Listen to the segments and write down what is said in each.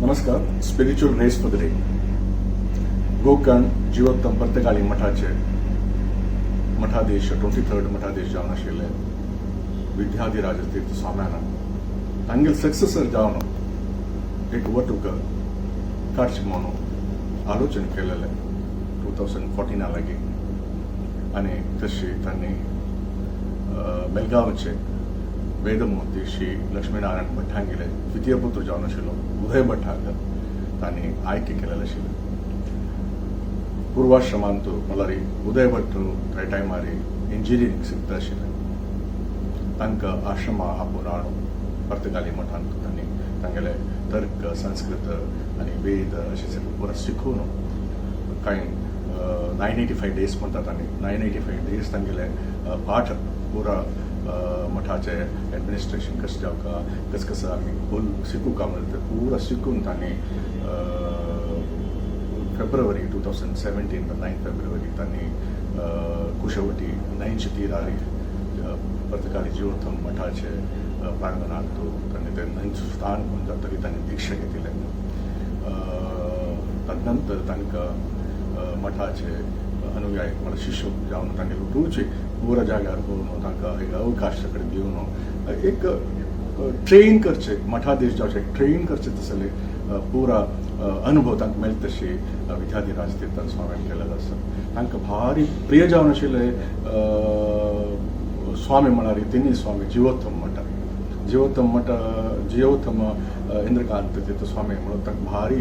नमस्कार. Spiritual rays for the day. Gokarna Jivottam Partagali मठाचे मठाधीश, 23rd मठाधीश जावन आशिल्ले विद्याधिराज तीर्थ स्वाम्यान तांगेले सक्सेसर जावन एक वटूक काडचे म्हणून आलोचन केलेलें 2014 लागीं आनी तशी तांणी बेलगांवचे वेदमूर्ती श्री लक्ष्मीनारायण भट्टांगेले द्वितीय पुत्र जावन आशिल्लो उदय भट्टाक तांणी आयके केलेलें आशिल्लें. पूर्वाश्रमांत म्हणल्यार उदय भट्ट त्या टायमार इंजिनियरींग शिकता आशिल्ले. तांकां आश्रमा आपोवन हाडून पर्तगाली मठांत तांणी तांगेले तर्क, संस्कृत आनी वेद अशें सगळें पुरा शिकोवन कांय 985 डेज म्हणटात आमी, 985 डेज तांगेले पाठ पुरा मठाचे एडमिनिस्ट्रेशन कशें जावका, कस कसं आमी फूल शिकूका म्हणटा ते पुरा शिकून तांणी फेब्रुवारी 2017, 9 फेब्रुवारी तांणी कुशवटी न्हंयचे तिरारी पर्तगाली जिवोत्तम मठाचे प्रांगणांत तांणी ते न्हंयचो स्थान म्हणून जातकीर तांणी दीक्षा घेतिल्लें. तदनंतर तांकां मठाचे अनुयायी म्हळ्यार शिष्य जावन तांणी लुटूची पुरा जाग्यार करून तांकां एक अवकाश सगळें दिवन एक ट्रेन करचे, मठाधीश जावचे ट्रेन करचे तसले पुरा अनुभव तांकां मेळटा तशी विद्याधिराज तीर्थ स्वाम्यान केलेलो आसा. तांकां भारी प्रिय जावन आशिल्ले स्वामी म्हळ्यार तिनूय स्वामी जिवोत्तम मठ, जिवोत्तम मठ, जिवोत्तम इंद्रकांत तीर्थ स्वामी म्हणून तांकां भारी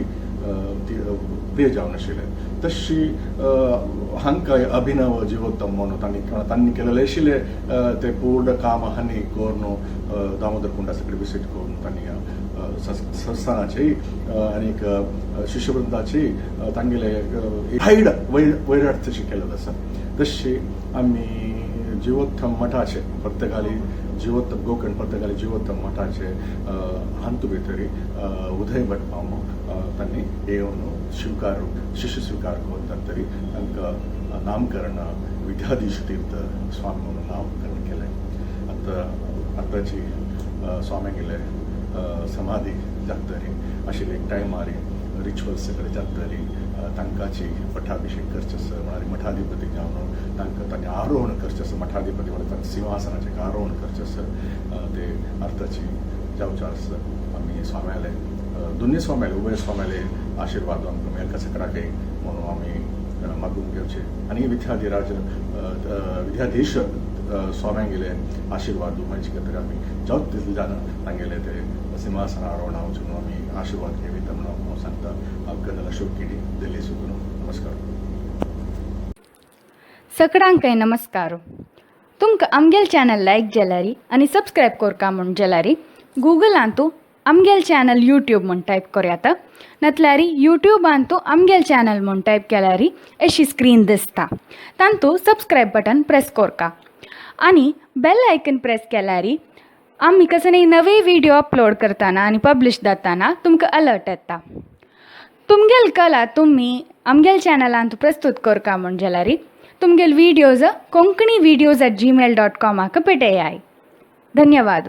प्रिय जावन आशिल्ले. तशी हांकां अभिनव जिवोत्तम म्हणून तांणी केलेले आशिल्ले ते पूर्ण काम हांणी करून दामोदर कुंडा सगळे विजीट करून तांणी संस्थानाची आनीक शिष्यवृंदाची तांगेले हायड वैराट तशी केलेलो आसा. तशी आमी जिवोत्तम मठाचे पर्तगाली जिवोत्तम, गोकर्ण पर्तगाली जिवोत्तम मठाचे हांतू भितर उदय भट मामो तांणी येवन स्वीकार, शिष्य स्वीकार करून तरी तांकां नामकरण विद्याधीश तीर्थ स्वामी म्हणून नामकरण केलें. आतां आतांची स्वाम्यांगेले समाधी जातरी आशिल्ले एक टायमार रिच्युअल्स सगळे जातरी तांकांची पट्टाभिषेक करचें आसा, म्हळ्यार मठाधिपती जावन तांकां तांणी आरोहण करचें आसा. मठाधिपती म्हळ्यार तांकां सिंहासनाचें आरोहण करचें आसा. ते अर्थाची जावचें आसा. आमी स्वाम्याले, दोन्ही स्वाम्याले, उभय स्वाम्याले आशिर्वाद आमकां मेळका सकडाकय म्हणून आमी मागून घेवचे आनी विद्याधिराज विद्याधीश स्वाम्यांगेले आशिर्वाद मेळचे खातीर आमी जावत तितले जाण तांगेले ते सिंहासना आरोहणा वचून आमी आशिर्वाद घेवया म्हणून हांव सांगता. हांव कर्नल अशोक किडी, दिल्ली सुकून. नमस्कार. सकडांकय नमस्कार. तुमकां आमगेल चॅनल लायक जाल्यारी आनी सबस्क्रायब कोरका म्हूण जाल्यारी गुगलांतू आमगेल चॅनल यूट्यूब म्हूण टायप कोरयात, नातल्यारी यूट्यूबांतू आमगेल चॅनल म्हूण टायप केल्यारी अशी स्क्रीन दिसता, तांतू सबस्क्रायब बटन प्रेस कोरका आनी बेल आयकन प्रेस केल्यारी आमी कसले नवे व्हिडिओ अपलोड करतना आनी पब्लिश जाताना तुमकां अलर्ट येता. तुमगेल कला तुमी आमगेल चॅनलांत प्रस्तूत करका म्हूण जाल्यारी तुमगेल videos konkanivideos@gmail.comाक पेटयाय. धन्यवाद.